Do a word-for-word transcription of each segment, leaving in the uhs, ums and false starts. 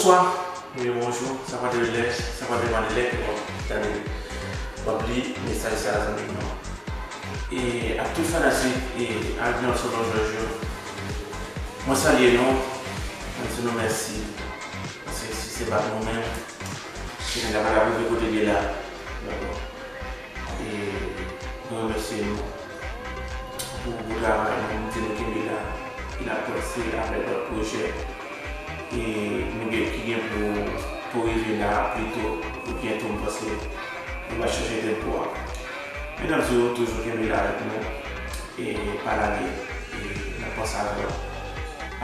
Bonswa, oubyen bonjou, sa pa de lè, sa pa depann de lè ke w ap tande, w ap li mesaj sa a, zanmi m yo. E ak tout fanatik e Arnelson Jean Georges yo, mwen salye nou, mwen di nou mèsi. Paske si se pa t nou menm, si nou ta pa t ap rive kote n ye la, dakò. E nou remèsye nou pou, pou travay nou, nou di nou kenbe la, e n ap panse avèk lòt pwojè. E nou gen, ki gen pou, pou rive la pito, ou byento, m panse nou va chanje tenpo a. Medam yo toujou kenbe la avèk nou, e pa lage, e n ap panse avè,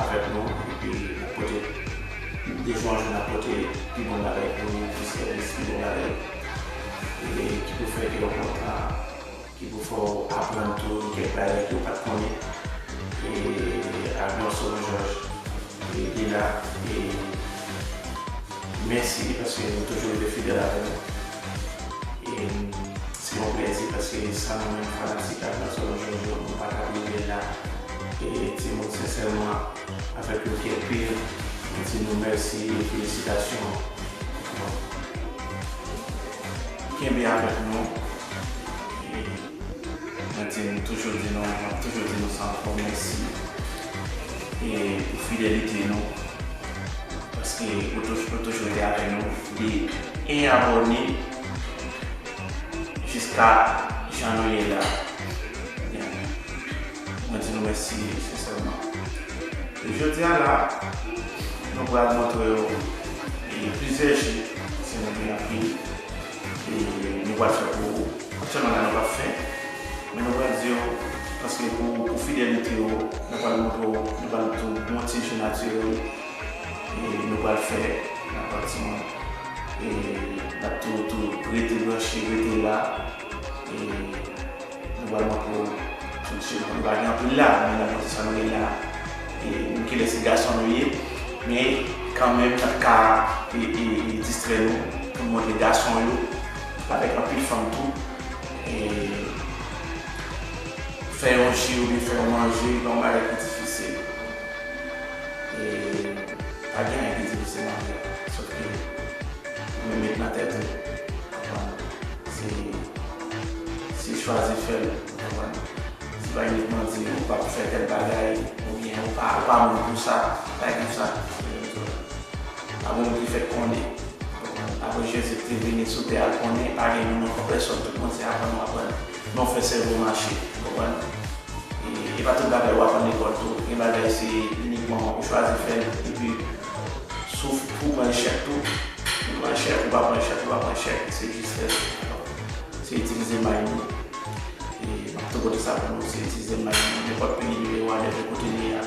avèk nou, epi n ap pote, de jou an jou, n ap pote pi bon bagay pou nou, pi sèvis, pi bon bagay, e ki pou fè ke w kontan, ki pou fè w aprann tou kèk bagay ke w pa t konnen. E Arnelson Jean Georges, e li la, e mèsi paske nou toujou rete fidèl avè nou. E se yon plèzi paske san nou menm fanatik Arnelson Jean Georges yo, nou pa t ap rive la. E timoun, sensèman, avèk yon kè pi, mwen di nou mèsi e felisitasyon. Kenbe avèk nou. E mwen di nou, toujou di nou, mwen toujou di nou sa ankò mèsi. E pou fidelite nou, paske ou toujou, ou toujou rete avè nou. De en abòne jiska jan nou ye la. Mwen di nou mèsi sensèman. E jodi a la, nou pral montre w, e, plizyè je, se nou gen anpil, e nou pral fè pou ou. Aktyèlman la, nou p ap fè, men nou pral di w, paske pou, pou fidelite w, nou pral montre w, nou pral tou bon ti je natirèl, e nou pral fè nan pati, e n ap tou, tou rete branche, rete la, e nou pral montre w tout je nou. Nou pa gen anpil la, men n ap montre sa nou gen la. E menm kilè se gason nou ye, men kanmenm n ap ka, e, e, e distrè nou pou n montre gason yo, avèk anpil fanm tou. E fè yon je oubyen fè yon manje, pa yon bagay ki difisil. E pa gen anyen ki difisil nan vi a. Sòf ke ou menm met nan tèt ou, konprann? Se, se chwazi fè l, konprann? Se pa inikman di ou p ap fè tèl bagay, oubyen ou pa, ou pa moun pou sa, pa gen sa. Pa gen moun ki fèk konnen. Apre Jezi te vini sou tè a, l konnen pa gen moun ankò, pèsòn, tout moun se aprann ou aprann. Men w fè sèvo mache, w konprann? E, e pa tout bagay w aprann lekòl tou. Gen bagay se inikman ou chwazi fè l, epi si w, pou w pran echèk tou, ou pran echèk, ou pa pran echèk, ou pa pran echèk, se jis fè l. Se itilize may nou. E m ap tou pote sa pou nou, se itilize may nou. Nenpòt peyi nou ye, whatever kote nou ye a,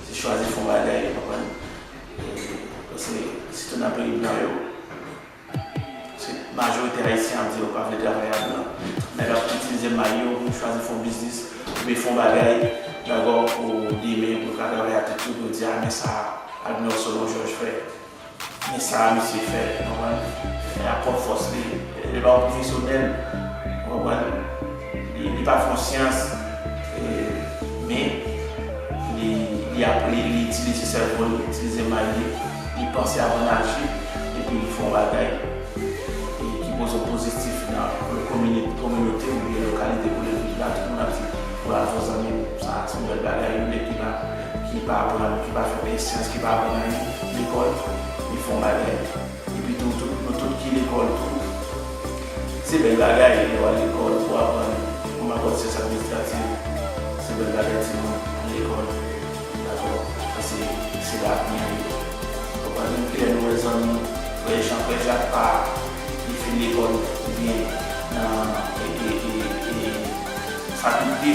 se chwazi fè yon bagay, w konprann? E, paske sitou nan peyi blan yo, se majorite Ayisyen ap di yo pa vle travay a blan. Nèg ap itilize may yo pou chwazi fè yon biznis, oubyen fè yon bagay, dabò pou demen, pou yo ka travay a tèt yo, pou yo di, a, men sa Arnelson Jean Georges fè. Men sa misye fè, w konprann? E a pwòp fòs li, li pa yon pwofesyonèl, w konprann? Li, li pa fè yon syans, e, men li, li ap, li, li itilize sèvo l, li itilize may li, li panse avan l aji, epi li fè yon bagay, e, ki poze pozitif nan komini-, kominote oubyen lokalite kote l viv la. Tout moun ap di, bravo zanmi m, sa se yon bèl bagay, yon nèg ki pa, ki pa aprann, ki pa fè syans, ki pa aprann anyen lekòl, li fè yon bagay. Epi tou, tout, nou tout ki lekòl tou, se bèl bagay lè w al lekòl pou w aprann kòman aprann syans administrativ. Se bèl bagay timoun al lekòl. Dakò? Paske se lavni an ye. Ou pa menm kilè nou wè zanmi nou, frè Jan, frè Jak pa, li fin lekòl oubyen nan, e, e, e, e, fakilte,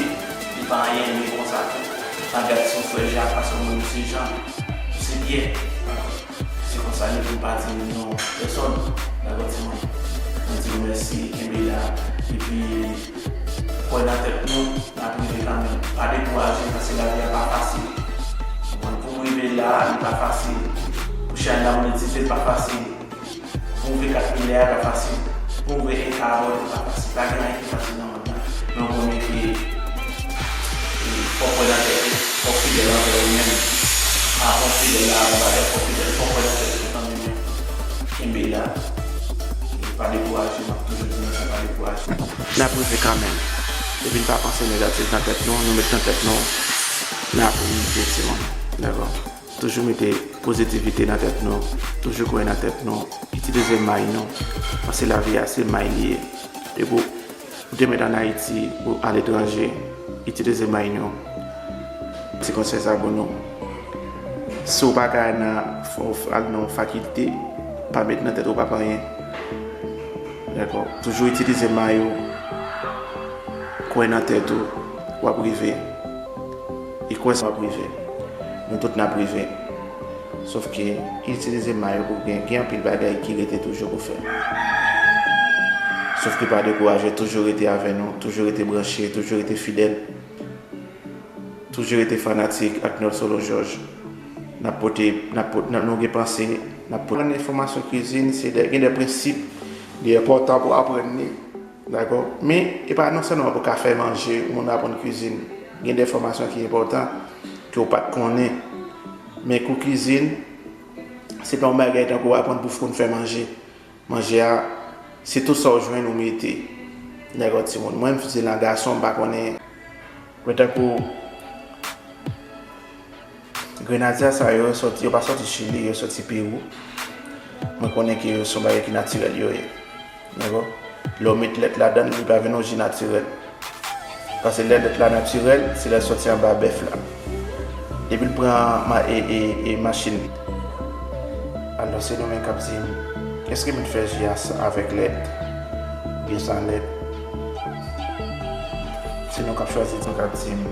li pa anyen, men konsa tou. Pa gad si w frè Jak, paske w menm se Jan, se Pyè. Se konsa nou pou n pa di non pèsòn. Dakò, timoun? Mwen di nou mèsi, kenbe la. Epi, kwè nan tèt nou, n ap rive kanmenm. Pa dekouraje, paske lavi a pa fasil. Konprann? Pou m rive la, li pa fasil. Pou chèn la monetize, li pa fasil. Pou m rive kat milya, li pa fasil. Pou m rive en ka abòne, li pa fasil. Pa gen anyen ki fasil nan mond lan. Men w konnen ke, e, fò w kwè nan tèt ou, fò w fidèl anvè ou menm. Avan w fidèl a yon bagay, fò w fidèl, fò w kwè nan tèt ou. Pa dekouraje, m ap toujou di nou sa, pa dekouraje. N ap rive kanmenm. Depi n pa panse negatif nan tèt nou, nou met nan tèt nou, n ap rive, timoun. Dakò? Toujou mete pozitivite nan tèt nou, toujou kwè nan tèt nou, itilize may nou, paske lavi a se may li ye. Depi w te mèt ann Ayiti ou aletranje, itilize may nou. Ti konsèy sa pou nou. Si w pa ka al nan, al nan yon fakilte, pa met nan tèt ou w p ap anyen. Dakò? Toujou itilize may ou, kwè nan tèt ou, w ap rive. E kwè sa w ap rive. Nou tout n ap rive. Sòf ke itilize may ou pou gen, gen anpil bagay ki rete toujou pou fè. Sòf ke pa dekouraje, toujou rete avè nou, toujou rete branche, toujou rete fidèl, toujou rete fanatik ak Nèl Solo Jòj. N ap pote, n ap pot-, n ap, nou gen panse, n ap pote. Pran enfòmasyon kwizin, se de, gen de prensip li enpòtan pou aprann li. Dakò? Men, e pa non sèlman pou ka fè manje, moun aprann kwizin. Gen de fòmasyon ki enpòtan ke w pa t konnen. Men kou kwizin, se pa yon bagay tankou w aprann pou konn fè manje. Manje a, se tou sa w jwenn ou mete. Dakò, timoun? Mwen menm, se lan gason, m pa konnen. Mwen tankou Grenadya sa yo, yo sòti, yo pa sòti Chili, yo sòti Pewou. Mwen konnen ke yo se yon bagay ki natirèl yo ye. Dakò? Lè w met lèt ladan l, li pa vin yon ji natirèl. Paske lè lèt la natirèl, se lè l sòti anba bèf la. Depi l pran ma-, e, e, e machin. Alò, se nou menm k ap di m, èske m fè ji a sa avèk lèt? Oubyen san lèt? Se nou k ap chwazi, se nou k ap di m.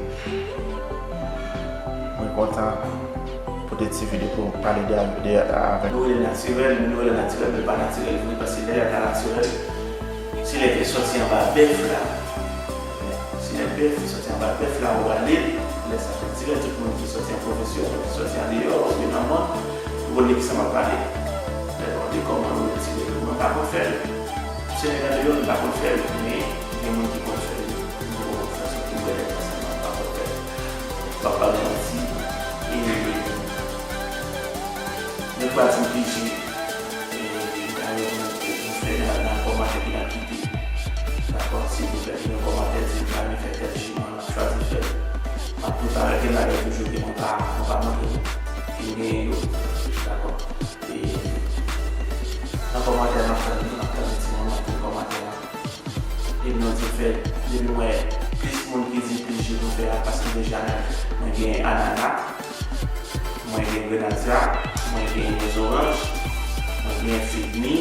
Mwen kontan pote ti videyo pou pale de, de, avèk. Nou rele natirèl, nou rele natirèl, men l pa natirèl vre, paske lè l ta natirèl, se lè ke l sòti anba bèf la. Se lè bèf sòti anba bèf la, ou rale l, lè sa fè dirèk tout moun ki sòti an pwofesyonèl, ki sòti andeyò, oubyen nan mòn, ou konnen kisa m ap pale. Dakò, de kòman nou retire yo. Mwen pa konn fè l. Se nèg andeyò, m pa konn fè l, men gen moun ki konn fè l. Mwen pa konn fè l, se pou mwen, lè sa, mwen pa konn fè l. M p ap ba nou manti. E, men kwa di m pije, e, bagay nou, nou fè nan, nan kòmantè ki n ap kite. Dakò, silvouplè, kite yon kòmantè, di m pa renmen fè tèl ji, mwen, m ap chwazi fè l. M ap prepare gen bagay toujou ke mwen pa, mwen pa montre nou. Ke m genyen yo. Dakò. E, nan kòmantè, m ap tann, m ap tann timoun nan pou kòmantè la. Epi nou di m fè, depi m wè plis moun ki di plis ji pou fè a, paske deja mwen gen anana, mwen gen grenadya, mwen gen zoranj, mwen gen figmi,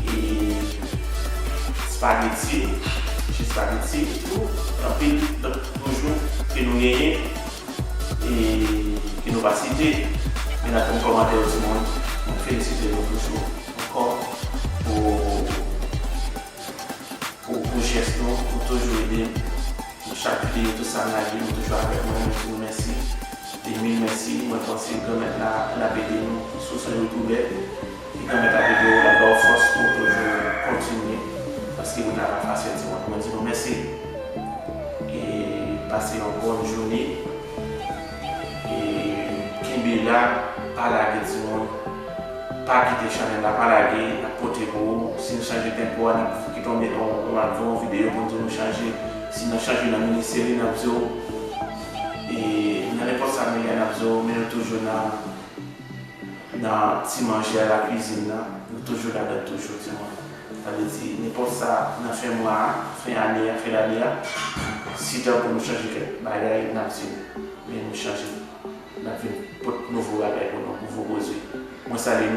e espageti, ji espageti, tou, anpil, donk, toujou ke nou genyen, e ke nou pa site, men nan kòmantè yo, timoun, mwen felisite nou toujou ankò pou, pou, pou jès nou, nou toujou ede m. Chak videyo, tout sa m lage, nou toujou avèk mwen, mwen di nou mèsi. E mil mèsi, mwen panse Granmèt la, l ap ede nou sou son youtubè. E Granmèt la ede w, l ap ba w fòs pou w toujou kontinye. Paske wout la pa fasil, timoun. Mwen di nou mèsi. E pase yon bòn jounen. E kenbe la, pa lage timoun. Pa kite chanèl la, pa lage, n ap pote pou ou. Si nou chanje tenpo a, n ap kite yon, yon, yon, yon videyo pou nou di nou chanje. Si nou chanje nan miniseri, n ap di w. E nan nenpòt sa nou ye a, n ap di w, men nou toujou nan, nan ti manje a, lakwizin nan. Nou toujou ladan toujou, timoun. Sa vle di, nenpòt sa, nan fen mwa a, fen ane a, fen lane a, si tankou nou chanje kèk bagay, n ap di w. Men nou chanje. N ap vin pot nouvo bagay pou nou, nouvo pwodui. Mwen salye nou.